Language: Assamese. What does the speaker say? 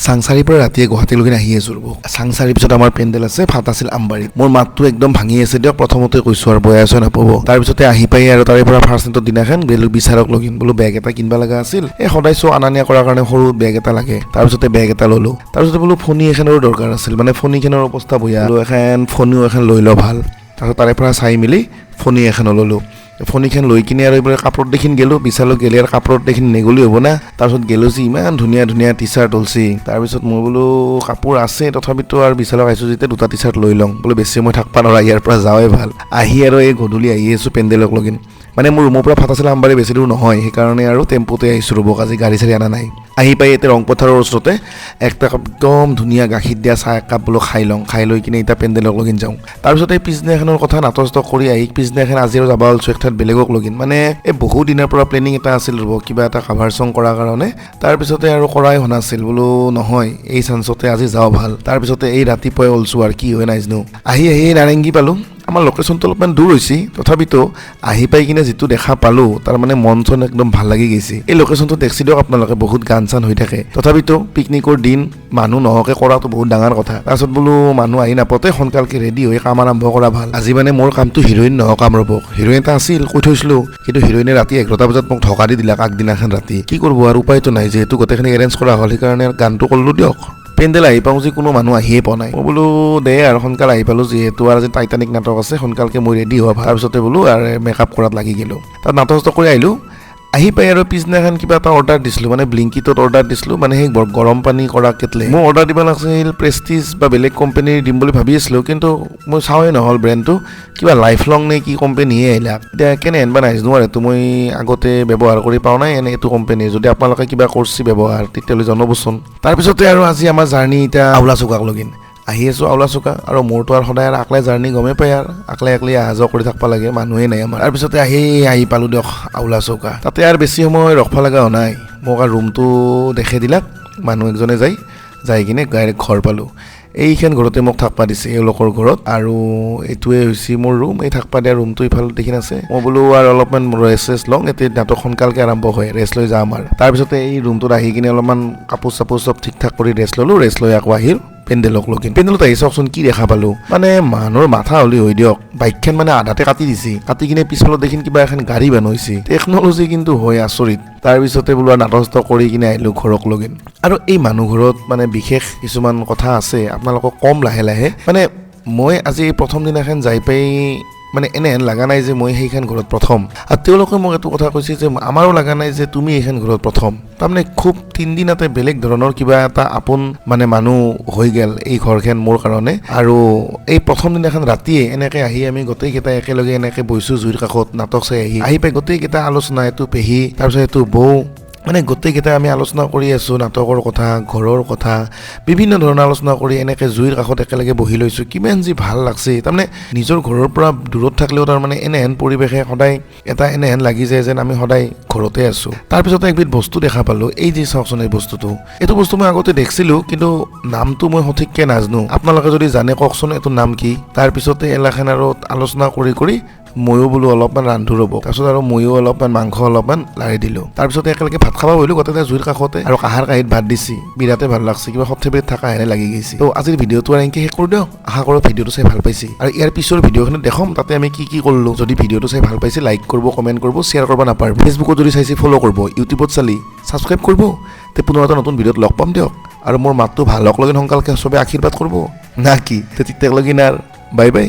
চাংচাৰীৰ পৰা ৰাতিয়ে গুৱাহাটীলৈকে আহি আছোঁ ৰ'ব। চাংচাৰীৰ পিছত আমাৰ পেণ্ডেল আছে ফাটাছিল আমবাৰীত। মোৰ মাতটো একদম ভাঙি আছে দিয়ক, প্ৰথমতে কৈছোঁ আৰু বয়া চয়া নাপাব। তাৰপিছতে আহি পাই আৰু তাৰে পৰা ফাৰ্ষ্ট নাইটৰ দিনাখন গেলোঁ বিচাৰক লগিন, বোলো বেগ এটা কিনিব লগা আছিল, এই সদায় শ্ব' অনা নিয়া কৰাৰ কাৰণে সৰু বেগ এটা লাগে। তাৰপিছতে বেগ এটা ল'লোঁ। তাৰপিছতে বোলো ফণি এখনৰো দৰকাৰ আছিল, মানে ফণিখনৰ অৱস্থা বয়া, বোলো এখন ফণিও এখন লৈ লওঁ ভাল। তাৰপিছত তাৰে পৰা চাই মেলি ফণি এখনো ল'লোঁ। ফণিখন লৈ কিনে আৰু এইবিলাক কাপোৰত দেখিন গ'লোঁ বিশালত গ'লে আৰু কাপোৰত দেখিন নেগ'লেও হ'ব না। তাৰপিছত গ'লোঁ যে ইমান ধুনীয়া ধুনীয়া টি চাৰ্ট ওলছি। তাৰপিছত মই বোলো কাপোৰ আছে, তথাপিতো আৰু বিশালত আহিছোঁ যেতিয়া দুটা টি চাৰ্ট লৈ লওঁ বোলো, বেছি মই থাকবা নোৱাৰা, ইয়াৰ পৰা যাওঁৱে ভাল। আহি আৰু এই গধূলি আহি আছোঁ পেণ্ডেলক লগিন। মানে মোৰ ৰুমৰ পৰা ফাটাছিল আমবাৰী বেছি দূৰ নহয়, সেইকাৰণে আৰু টেম্পুতে আহিছোঁ ৰ'ব, আজি গাড়ী চাড়ী অনা নাই। আহি পাই এতিয়া ৰংপথাৰৰ ওচৰতে একটা একদম ধুনীয়া গাখীৰ দিয়া চাহ একাপ বোলো খাই লওঁ, খাই লৈ কিনে এতিয়া পেণ্ডেলক লগিন যাওঁ। তাৰপিছত এই পিছদিনাখনৰ কথা নাটক কৰি আহি পিছদিনাখন আজি আৰু যাব ওলছোঁ এক ঠাইত বেলেগক লগিন। মানে এই বহু দিনৰ পৰা প্লেনিং এটা আছিল ৰ'ব, কিবা এটা কাভাৰ চং কৰাৰ কাৰণে। তাৰপিছতে আৰু কৰাই হোৱা নাছিল, বোলো নহয় এই চান্সতে আজি যাওঁ ভাল। তাৰপিছতে এই ৰাতিপুৱাই ওলছোঁ আৰু কি হয় নাজানো। আহি আহি নাৰেংগী পালোঁ। আমাৰ লোকেশ্যনটো অলপমান দূৰ হৈছে, তথাপিতো আহি পাই কিনে যিটো দেখা পালোঁ তাৰমানে মন চন একদম ভাল লাগি গৈছে। এই লোকেশ্যনটো দেখছি দিয়ক আপোনালোকে, বহুত গান চান হৈ থাকে। তথাপিতো পিকনিকৰ দিন, মানুহ নহকে কৰাটো বহুত ডাঙৰ কথা। তাৰপিছত বোলো মানুহ আহি নাপাওঁতে সোনকালকে ৰেডি হৈ কাম আৰম্ভ কৰা ভাল। আজি মানে মোৰ কামটো হিৰইন নহওঁ কাম ৰ'ব, হিৰইন এটা আছিল কৈ থৈছিলোঁ, কিন্তু হিৰইনে ৰাতি 11টা বজাত মোক ধকা দি দিলাক আগদিনাখন ৰাতি। কি কৰিব আৰু উপায়তো নাই, যিহেতু গোটেইখিনি এৰেঞ্জ কৰা হ'ল, সেইকাৰণে গানটো কৰিলোঁ দিয়ক। পেণ্ডেল আহি পাওঁ যে কোনো মানুহ আহিয়ে পোৱা নাই। মই বোলো দে আৰু সোনকালে আহি পালোঁ যিহেতু আৰু আজি টাইটানিক নাটক আছে, সোনকালকে মই ৰেডি হোৱা ভাল। তাৰপিছতে বোলো আৰু মেকআপ কৰাত লাগি গ'লোঁ। তাত নাটক চাটক কৰি আহিলোঁ। আহি পাই আৰু পিছদিনাখন কিবা এটা অৰ্ডাৰ দিছিলোঁ, মানে ব্লিংকিটত অৰ্ডাৰ দিছিলোঁ, মানে সেই গৰম পানী কৰা কেটলি। মোৰ অৰ্ডাৰ দিব লাগিছিল প্ৰেষ্টিজ বা বেলেগ কোম্পানীৰ দিম বুলি ভাবি আছিলোঁ, কিন্তু মই চাওঁৱে নহ'ল ব্ৰেণ্ডটো, কিবা লাইফ লং নে কি কোম্পানীয়ে আহিলাক। এতিয়া কেনে আনবা নাজানো আৰু, এইটো মই আগতে ব্যৱহাৰ কৰি পোৱা নাই এনে এইটো কোম্পানীৰ। যদি আপোনালোকে কিবা কৰিছে ব্যৱহাৰ তেতিয়াহ'লে জনাবচোন। তাৰপিছতে আৰু আজি আমাৰ জাৰ্ণি এতিয়া আওলা চুকাক লগিন আহি আছোঁ আওলা চুকা। আৰু মোৰতো আৰু সদায় আৰু আকলাই জাৰ্ণি গমেই পায়, আৰু আকলাই আকলাই অহা যোৱা কৰি থাকিব লাগে, মানুহেই নাই আমাৰ। তাৰপিছতে আহি আহি পালোঁ দিয়ক আওলা চৌকা। তাতে আৰু বেছি সময় ৰখবা লগা হোৱা নাই, মোক আৰু ৰুমটো দেখাই দিলাক মানুহ একজনে, যাই যাই কিনে ডাইৰেক্ট ঘৰ পালোঁ। এইখন ঘৰতে মোক থাকবা দিছে এওঁলোকৰ ঘৰত, আৰু এইটোৱে হৈছে মোৰ ৰুম। এই থাকবা দিয়া ৰুমটো ইফালে দেখি আছে। মই বোলো আৰু অলপমান ৰেষ্ট চেষ্ট লওঁ, এতিয়া নাটক সোনকালকে আৰম্ভ হয়, ৰেষ্ট লৈ যাম আৰু। তাৰপিছতে এই ৰুমটোত আহি কিনে অলপমান কাপোৰ চাপোৰ চব ঠিক ঠাক কৰি ৰেষ্ট ল'লোঁ। ৰেষ্ট লৈ আকৌ আহিল পেণ্ডেলক লগিন। পেণ্ডেলত আহি চাওকচোন কি দেখা পালোঁ, মানে মানুহৰ মাথা হলি হৈ দিয়ক, বাইকখন মানে আধাতে কাটি দিছে, কাটি কিনে পিছফালত দেখিন কিবা এখন গাড়ী বনাইছে। টেকন'লজি কিন্তু হয় আচৰিত। তাৰপিছতে বোলো আৰু নাটক চাটক কৰি কিনে আহিলোঁ ঘৰক লগিন। আৰু এই মানুহ ঘৰত মানে বিশেষ কিছুমান কথা আছে, আপোনালোকক কম লাহে লাহে। মানে মই আজি এই প্ৰথম দিনাখন যাই পাই মানে এনেহেন লগা নাই যে মই সেইখন ঘৰত প্ৰথম, আৰু তেওঁলোকে মোক এইটো কথা কৈছে যে আমাৰো লগা নাই যে তুমি এইখন ঘৰত প্ৰথম। তাৰমানে খুব তিনিদিনতে বেলেগ ধৰণৰ কিবা এটা আপোন মানে মানুহ হৈ গ'ল এই ঘৰখন মোৰ কাৰণে। আৰু এই প্ৰথম দিনাখন ৰাতিয়ে এনেকৈ আহি আমি গোটেইকেইটা একেলগে এনেকৈ বহিছোঁ জুইৰ কাষত নাটক চাই আহি, আহি পাই গোটেইকেইটা আলোচনা, এইটো পেহী, তাৰপিছত এইটো বৌ, মানে গোটেইকেইটা আমি আলোচনা কৰি আছোঁ নাটকৰ কথা, ঘৰৰ কথা, বিভিন্ন ধৰণৰ আলোচনা কৰি এনেকৈ জুইৰ কাষত একেলগে বহি লৈছোঁ। কিমান যি ভাল লাগছে। তাৰমানে নিজৰ ঘৰৰ পৰা দূৰত থাকিলেও তাৰমানে এনেহেন পৰিৱেশে সদায় এটা এনেহেন লাগি যায় যেন আমি সদায় ঘৰতে আছোঁ। তাৰপিছতে একবিধ বস্তু দেখা পালোঁ, এই যে চাওকচোন এই বস্তুটো। এইটো বস্তু মই আগতে দেখিছিলোঁ, কিন্তু নামটো মই সঠিককৈ নাজানো। আপোনালোকে যদি জানে কওকচোন এইটোৰ নাম কি। তাৰপিছতে এলাখেন আৰু আলোচনা কৰি কৰি ময়ো বোলো অলপমান ৰান্ধো ৰ'ব। তাৰপিছত আৰু ময়ো অলপমান মাংস অলপমান লাৰি দিলোঁ। তাৰপিছতে একেলগে ভাত খাব বহিলোঁ গোটেই জুইৰ কাষতে, আৰু কাঁহাৰ কাঁহীত ভাত দিছি, বিৰাটে ভাল লাগছে, কিবা সৰ্থেবাৰীত থকা হেনে লাগি গৈছে। তো আজিৰ ভিডিঅ'টো আৰু এনেকৈ শেষ কৰি দিয়ক। আশা কৰোঁ ভিডিঅ'টো চাই ভাল পাইছে, আৰু ইয়াৰ পিছৰ ভিডিঅ'খিনি দেখম তাতে আমি কি কি কৰিলোঁ। যদি ভিডিঅ'টো চাই ভাল পাইছে লাইক কৰিব, কমেণ্ট কৰিব, শ্বেয়াৰ কৰিব নাপাহৰিব। ফেচবুকত যদি চাইছে ফ'ল' কৰিব, ইউটিউবত চালি ছাবস্ক্ৰাইব কৰিব। তে পুনৰ এটা নতুন ভিডিঅ'ত লগ পাম দিয়ক। আৰু মোৰ মাতটো ভাল হওক লগিন সোনকালকে চবে আশীৰ্বাদ কৰিব না কি। তেতিয়ালৈকে আৰু বাই বাই।